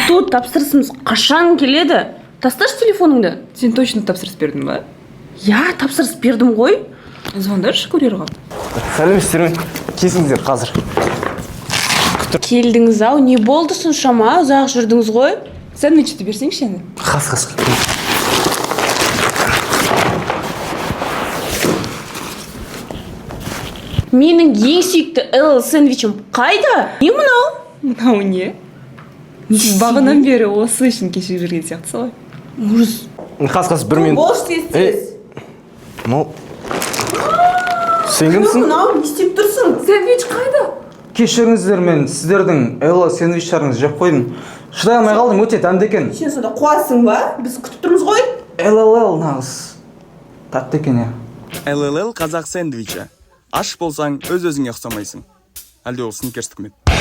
Тут тапсырысымыз қашан келеді? Тасташы телефоныңды. Сен точно тапсырыс бердің ба? Иә, тапсырыс бердім ғой. Звондашы курьерға. Сәлеметсіздер ме? Келсеңіздер қазір. Келдіңіз ау, не болды соншама? Ұзақ жүрдіңіз ғой. Сэндвичті берсеңші енді. Қас, қас. Менің ең сүйікті эл сэндвичім қайда? Не мынау? Мынау не? Бағанадан бері осы үшін кешігіп жүрген сияқтысың ғой. Ужас. Қас, қас, бір минут. Болшы, тез, тез. Мынау сен кімсің? Мынау не істеп тұрсың? Сэндвич қайда? Кешіріңіздер, мен сіздердің Элла сэндвичтарыңызды жеп қойдым. Шыдай алмай қалдым, өте дәмді екен. Сен сонда қуасың ба? Біз күтіп тұрмыз ғой. ЛЛЛ нағыз тәтті екен, иә. ЛЛЛ қазақ сэндвичі. Аш болсаң, өз өзіңе ұқсамайсың. Әлде ол Сникерстікі ме еді?